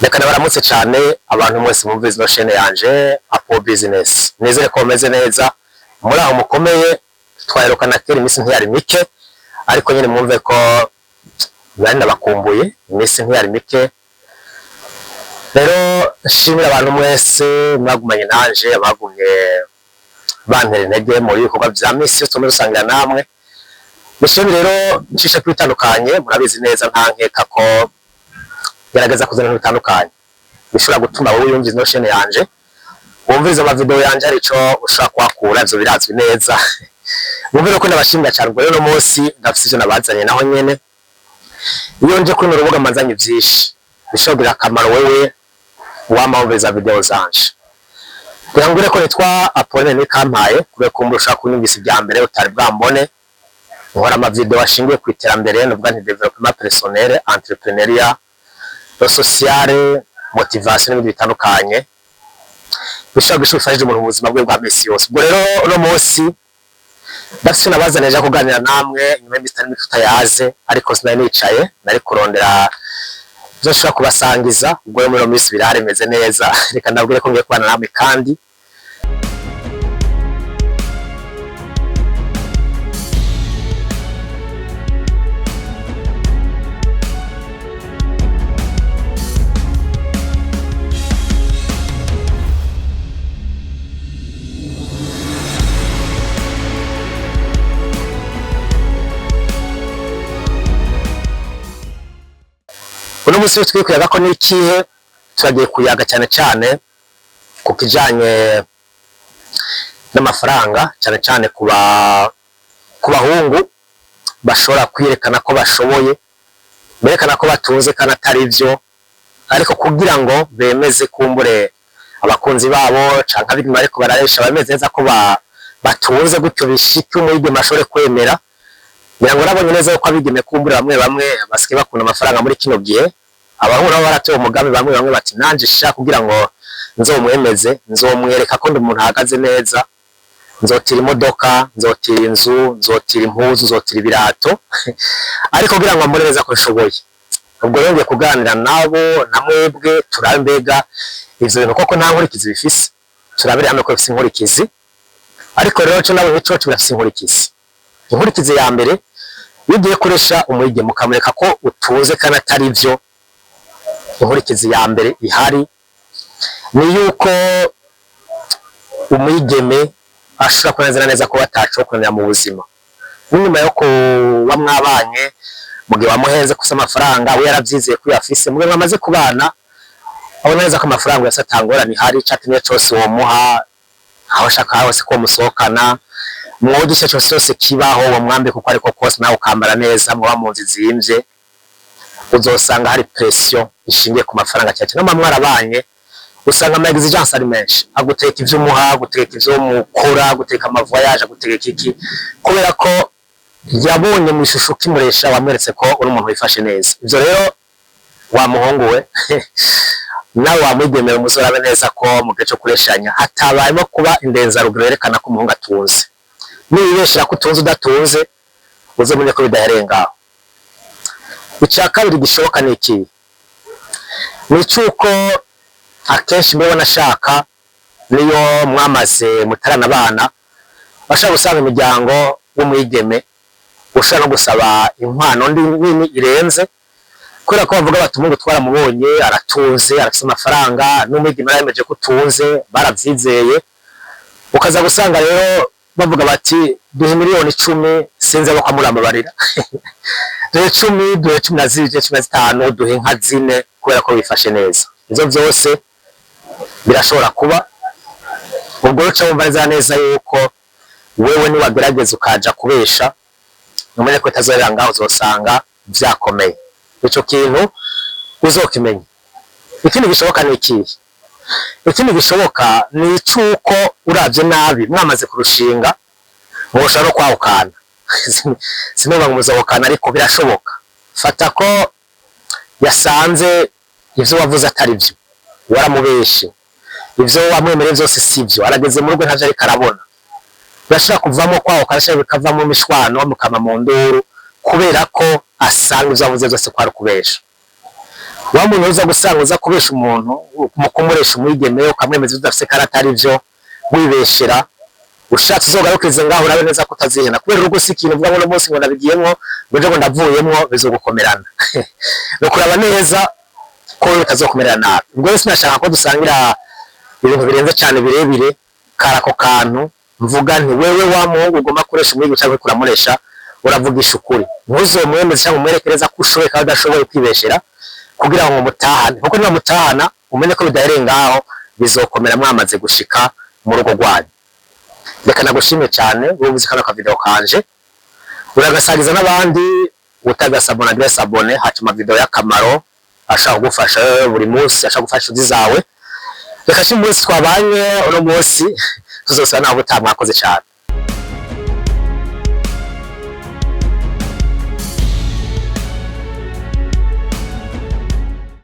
Reka nabaramutse cyane abantu mwese mwumvise ino chaîne yanje Apo Business. Nizere ko mumeze neza muri aho mukomeye. Twaherukana kera, iminsi ntiyari mike, ariko nyine mwumve ko nari ndabakumbuye, iminsi ntiyari mike. Rero nshimira abantu mwese mwagumanye nanje, abagumye bantera intege muri ibikorwa vya misi yose tumwe dusangira namwe. Nishimire rero ncishe kuri bitandukanye, murabizi neza nta nkeka ko gerageza kuzana ibintu bitandukanye bishobora gutuma wowe wiyumva ino chaîne yanje, wumviriza ama video yanje, hari ico ushobora kuhakura, ivyo birazwi neza. Mwumvire ko ndabashimira cyane. Ubwo rero uno munsi ndafise ivyo nabazanye, naho nyene iyo nje kuri runo rubuga mazanye vyinshi bishobora kugira akamaro wewe wama wumviriza video zanje. Kugira ngo ko nitwa Apolline Nikampaye, kubera ko ushaka kunyumvisa ibya mbere utari bwambone, nkora ama video ashingiye ku iterambere, nuvuga nti développement personnel, entrepreneuriat, le social, motivation n'ibindi bitandukanye bishobora gufasha umuntu mu buzima bwe bwa misi yose. Ubwo rero uno munsi ndafise nabazaniye nja kuganira namwe nyuma y'iminsi itari mike tutayaze, ariko sinari nicaye, nari kurondera ivyo nshobora kubasangiza. Ubwo rero muri ino minsi birahari, bimeze neza. Reka ndabwire ko ngiye kubana namwe. Kandi uno munsi twiye kuyaga ko n'ikihe? Turagiye kuyaga cyane cyane ku kijanye n'amafaranga, cyane cyane ku bahungu bashobora kwiyerekana ko bashoboye, berekana ko batunze kandi atari byo, ariko kugira ngo bemeze kumbure abakunzi babo canke abigeme bariko bararesha, bameze neza ko batunze gutyo, bishike umwigeme ashobore kwemera. Ngira ngo nabonye neza ko abigeme kumbure bamwe bamwe basigaye bakunda amafaranga muri kino gihe. Abahungu nabo baratoye umugambi, bamwe bamwe bati: "Nanje sha, kugira ngo nzomwemeze, nzomwereka ko ndi umuntu ahagaze neza, nzotira imodoka, nzotira inzu, nzotira impuzu, nzotira ibirato, ariko kugira ngo ambone neza ko nshoboye." Ubwo rero ngiye kuganira nabo na mwebwe, turabe mbega ivyo bintu koko nta nkurikizi bifise. Turabire hamwe ko bifise inkurikizi. Ariko rero co nabonye coco birafise inkurikizi. Inkurikizi ya mbere, iyo ugiye kuresha umwigeme ukamwereka ko utunze kandi atari vyo, inkurikizi ya mbere ihari ni yuko umwigeme ashobora kunezera neza ko bataco kunanira mu buzima n'inyuma yo kuba mwabanye. Mu gihe wamuhenze kusa amafaranga, we yaravyizeye ko uyafise, mu gihe mwamaze kubana abona neza ko amafaranga uyafise, atangorane ihari, icatumye cose womuha, aho ashaka hose ko musohokana, mwoga ico cose cyose kibaho, uwo mwambika uko ariko kose, nawe ukambara neza, muba mu nzu izimvye, uzosanga hari pression ishingiye ku mafaranga cyane cyane muba mwarabanye. Usanga ama exigence ari menshi, aguteka ivyo umuha, aguteka ivyo mukora, aguteka ama voyage, agutegeka iki, kubera ko yabonye mu ishusho ukimuresha wamweretse ko uri umuntu wifashe neza. Ivyo rero, wa muhungu we nawe wamwigemera, umusore, abe neza ko mu gihe cyo kureshanya hatabayemo kuba indenzarugero yerekana ko umuhungu atunze. Nibibeshera ko utunze udatunze, uzomenye ko bidahereye ngaho. Icya kabiri gishoboka ni iki? Ni icy'uko akenshi mbona ashaka niyo mwamaze mutaranabana, bashobora gusanga imiryango w'umwigeme ushobora no gusaba inkwano nini irenze, kubera ko bavuga bati: "Umuhungu twaramubonye, aratunze, arafise amafaranga, n'umwigeme yarayemeje ko utunze, baravyizeye." Ukaza gusanga rero bavuga bati: "Duhe miliyoni 10, sinzi abo kwamuramubarira, duhe 10, duhe 12, duhe 15, duhe inka zine, kubera ko wifashe neza." Ivyo vyose birashobora kuba. Ubwo rero uca wumva neza neza yuko wewe niwagerageza ukaja kubesha, umenye ko itazorera ngaho, uzosanga vyakomeye. Ico kintu uzokimenya. Ikindi gishoboka ni ikihe? Ikindi gishoboka ni icuko uravye nabi, mwamaze kurushinga, mwoshobora no kwahukana. Sinumva ngo muzohukana, ariko birashoboka. Fata ko yasanze ivyo wavuze atari vyo, waramubeshe, ivyo wamwemereye vyose sivyo, arageze mu rugo ntavyo ariko arabona, birashobora kuvamo kwahukana, birashobora bikavamo imishwano, mukama mu nduru, kubera ko asanga ivyo wavuze vyose ko ari ukubesha. Wa muntu uza gusanga uza kubesha umuntu mu kumuresha umwigeme, ukamwemeza udafise kandi atari vyo, wibeshera, ushatse uzogarukize ngaho urabe neza ko utazihena, kubera urugo si ikintu uvuga ngo uno munsi ngo ndabigiyemwo, ngo ejo ngo ndavuyemwo, bizogukomerana. Ni ukuraba neza ko wewe utazokumerera nabi. Ubwo rero sinashaka ko dusangira ibintu birenze cyane birebire. Kari ako kantu mvuga nti: wewe wa muhungu ugomba kuresha umwigeme cyangwa uriko uramuresha, uravugisha ukuri, ntuzomwemeze cyangwa umwerekereza ko ushoboye kandi udashoboye kwibeshera kugira ngo mutahane, kuko niba mutahana umenye ko bidahereye ngaho, bizokomera mwamaze gushika mu rugo rwanyu. Reka nagushimye cyane wowe uzi kano kavideo kanje, uragasangiza n'abandi. Utagasabona agira s'abonner, hacuma video y'akamaro ashaka kugufasha buri munsi, ashaka gufasha inshuti zawe. Reka shi munsi twabanye uno munsi, tuzosubira naho ubutaha. Mwakoze cyane.